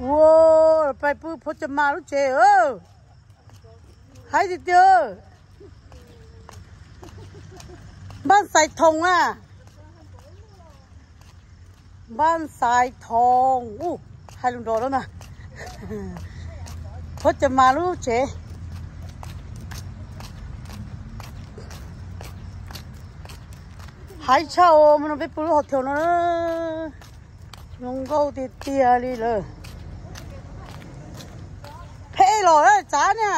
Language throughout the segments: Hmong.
Ua, pais pw Phob Cag Mas lub tsev. Haib tiag tiag. Npaj Xais Thoos a. Npaj Xais Thoos. Ub, hais lus nrov na. Phob Cag Mas lub tsev. Haib tshaj os, no peb pw lub hos thaus no. Zoo nkauj tiag tiag li lawm. Phem los tsav na.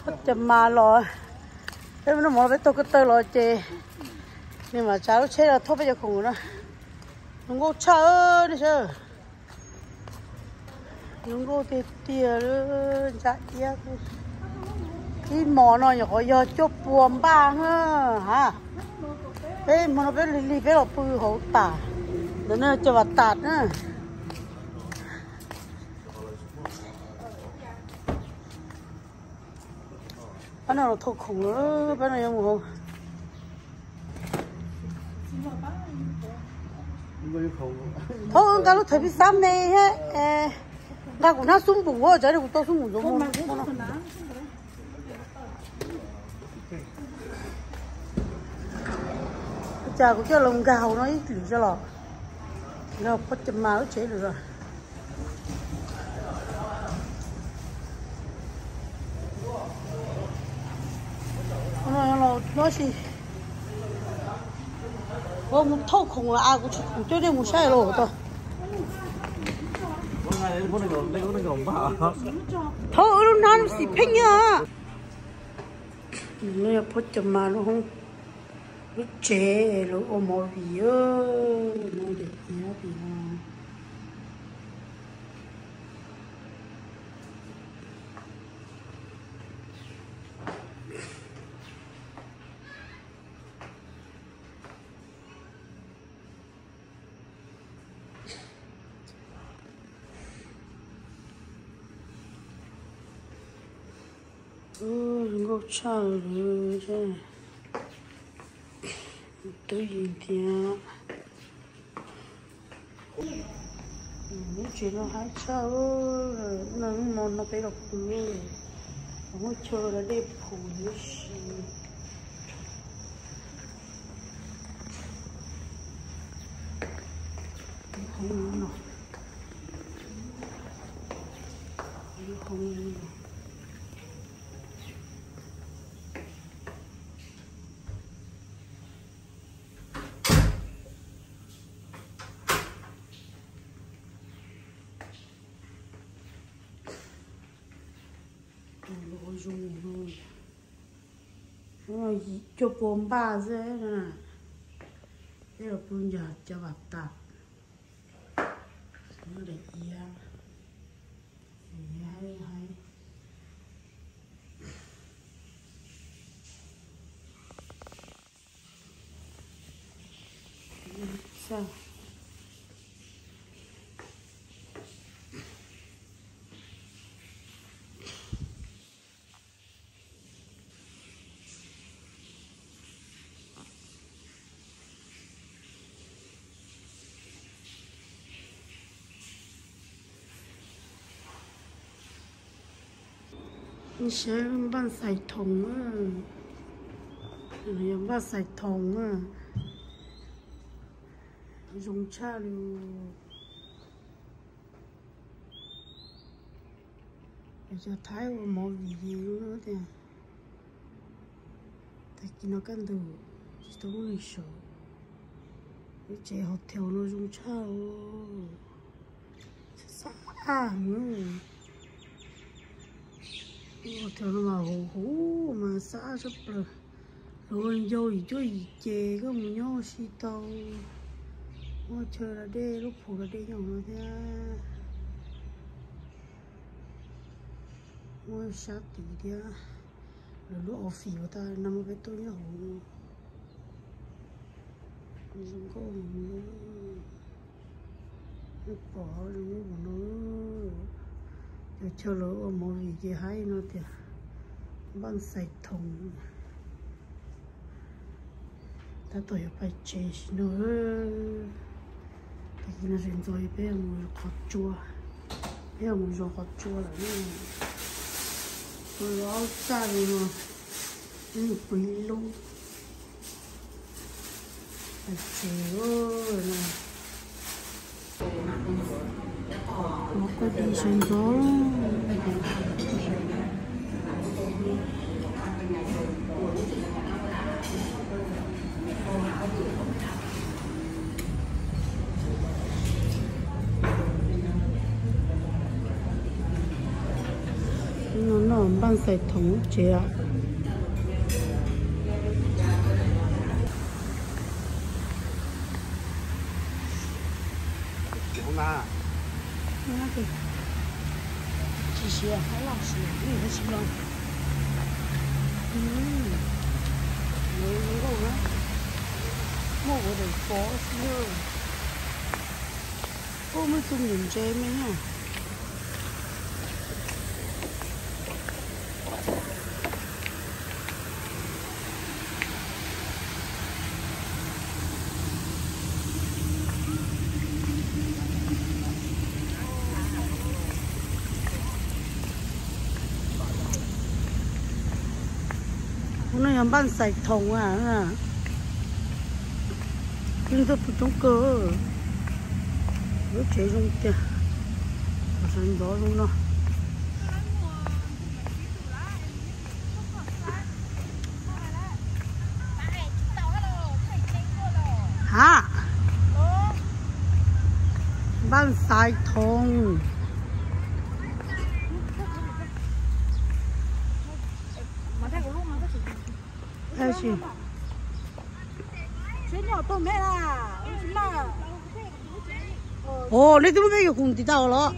Phob Cag Mas los, peb noj mov peb taug ko taw los ces nws mam tsav lub tsheb los thauj peb cov khoom na. Zoo nkauj tshaj nej saib. Zoo nkauj tiag tiag li. Ntsa iab. Ib hmos no nyuam qhuav yog cuaj pua npaj na. Ha, peb hmo no peb lig lig peb los pw hauv tas. Ntawm no cov vam tas na. Pab no los thauj khoom lawm, pab no yuav mus hauv. Thaub, wb nqa lub thawv phij xab me thiab, nqa kuv hnab xub npum, cov kuv tau xub npum ntxuav mus. Cas kuv coj los nkag hauv no ib lwm tso los, nkag Phob Cag Mas lub tsev lwm os. Los no si, ua mus thauj khoom los as, kuv tsis khoom coj nej mus saib los tau. Thaub, wb lub hnab xim pheej na. No yog Phob Cag Mas lub hoob, lub tsev lawv ua movie. Zoo nkauj tshaj li. Twb yim thiab. Lub tsev no haib tshaj. No hnub no no peb los pw, muab chaw da dej phum huv si. Tus ua zoo no, cuaj pua npaj xwb na. Peb los pw ncag cov vam tas, daim iab, haib haib. Saib npaj xais thoos, yog npaj xais thoos na, zoo tshaj li. Cov Thaib ua movie tias, tag kis no kaj ntug tsis tau muaj neeg sawv. Lub tsev hotel no zoo tshaj, xab ab heev. Lub hotel no mas huv huv mas xab ab tshaj plaws. Luag ncau yim cuab yim ces koj mus nyob ua si tau. Muaj chaw da dej, lub phum da dej nyob hauv no thiab. Muaj sab tid thiab. Lawv lub office uas tas no mas peb tuaj nyob hauv no. Zoo nkauj heev, pom zoo nkauj no. Cov chaw lawv ua movie ces haib no tiag. Npaj Xais Thoom, tab tom yuav pais tsev sim no. Tag kis no sawv ntxov peb mus qhov tsua, peb mus zov qhov tsua lawm. Tus zov txaj no, peb mus pw ib lub, pais tsev no. Ua koj di sawv ntxov. No noj Npaj Xais Thoom lub tsev. Tsis siav, qab loj siav, ib yam tsis loj. Muaj ua daim fov xwb. Ub, muaj tus niam ntse me na. Ub, no yog Npaj Xais Thoom a. Yeej tuaj pw coob kawg. Lub tsev zoo tiag, sawv ntxov zoo no. Ha, Npaj Xais Thoom. Ua, nej twb muab peb cov khoom tiv tau los?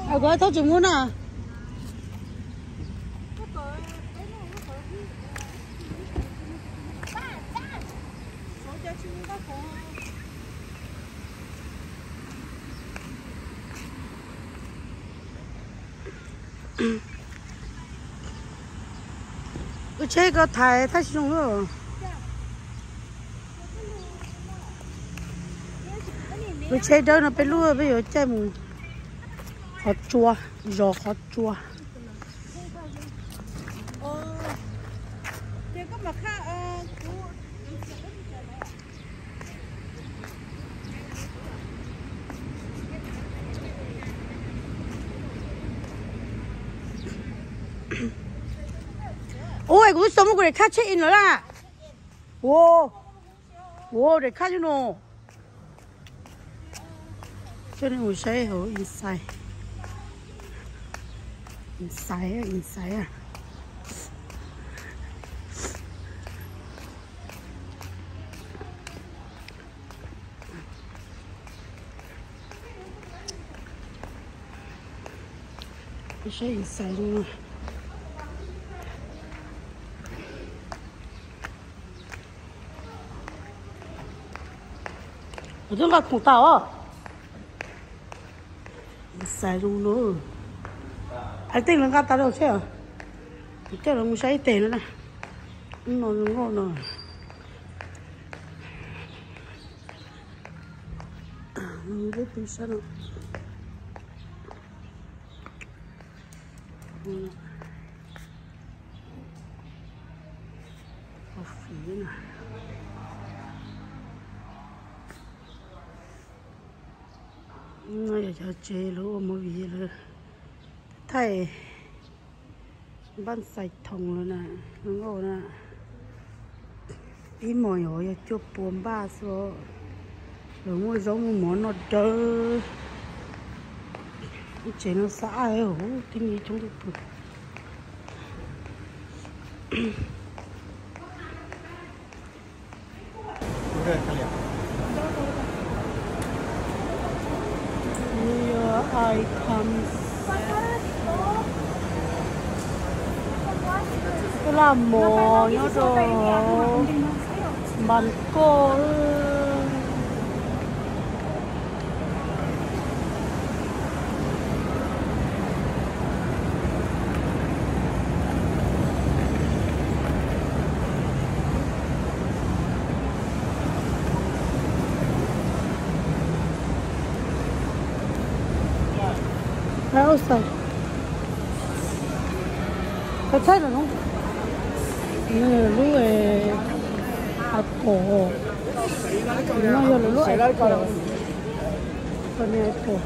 Kuv thaub tseem muab na. Lub tsheb ko thaiv thaj si zoo. Lub tsheb dawb no peb lub, peb yuav caij mus qhov tsua, zov qhov tsua. Ua, kuv xav muab kuv daim khab check in lawm las. Ua, ua daim khab cov no. Coj nej mus saib hauv inside. Inside, inside. Saib inside zoo. Kuv twb nqa khoom tas os. Xaiv zoo no. Hais tej lawv nqa tas los seb. Kuv coj lawv mus saib ib teg no na. No zoo nkauj no. Peb pw sab no. Coffee na. No yog cov tsev lawv ua movie lawv thaij Npaj Xais Thoom lawm na, zoo nkauj na. Ib hmos yog yog cuaj pua npaj xwb, lawv muaj zaub muaj mov noj dawb. Lub tsev no xab ab hauv tib neeg coob tuaj pw. New York icons. Tej laj mov nyob rau npas koj. Xav thaij los no, lub apple, no yog lawv lub apple, apple.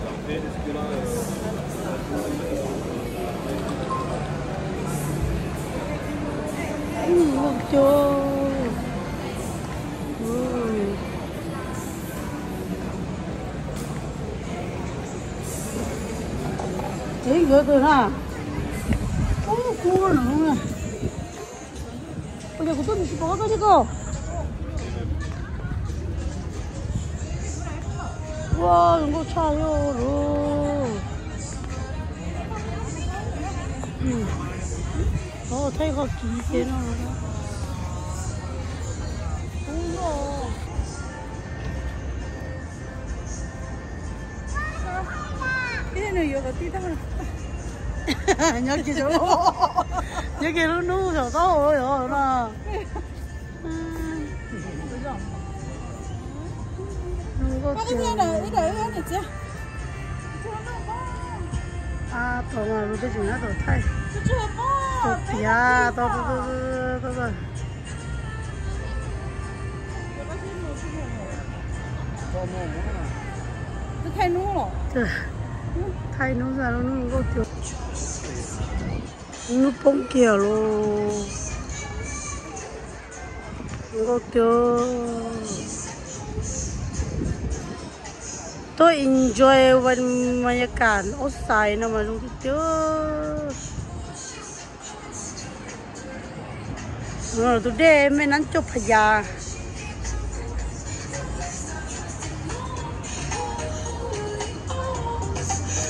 Ua cas Tsev nkawd tus na. Ub, kub no. Ua cas kuv tuaj tsis pom koj tuaj thiab koj? Ua zoo nkauj tshaj li lawm. Thaij qhov kiv thiab no. Ub no. Nws yuav kom tij tag. Nyob kiag, nyob kiag lub hnub saum taub hau yog no. Nkauj tiag. Ab, tau mas lub teb tseem nyob tau thaij. Tau tiav, tau, tau, tau. Thaij hnub, thaij hnub nkauj tiag. Hnub poob kiag los nkauj tiag. Tuaj enjoy บรรยากาศ outside no mas zoo tiag tiag. Tus dej mej nab coj pha yas.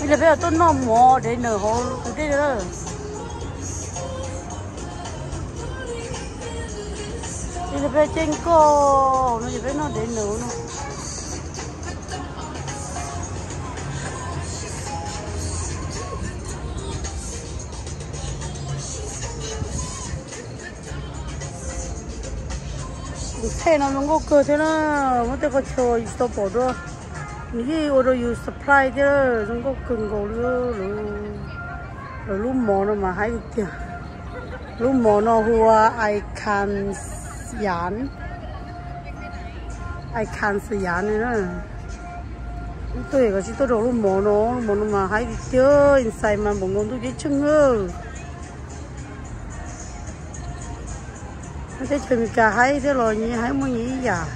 Ib pliag peb tuaj noj mov dev nawm hauv tus dej lawm. Ib pliag peb coj nkoj no ces peb noj dev nawm no. Tus thej no zoo nkauj kawg thiab na, muab tej qhov chaw yus tsis tau pom dua, nws yeej ua rau yus surprise thiab, zoo nkauj kawg nkaus li. Lawv lub mall no mas haib tiag. Lub mall no hu ua Icon Siam, Icon Siam na. Tuaj kom tsis tuaj rau lub mall no, lub mall no mas haib tiag tiag, inside mas npaum nkaus ntuj ceeb tsheej. Teb chaws Amelikas haib thiab los nyias haib muaj nyias ib yam.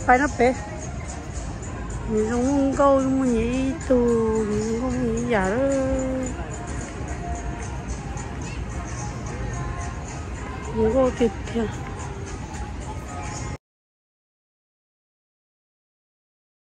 Pais no pem, nws zoo nkauj muaj nyias ib tug, nws zoo nkauj muaj nyias ib yam. Zoo nkauj tiag tiag.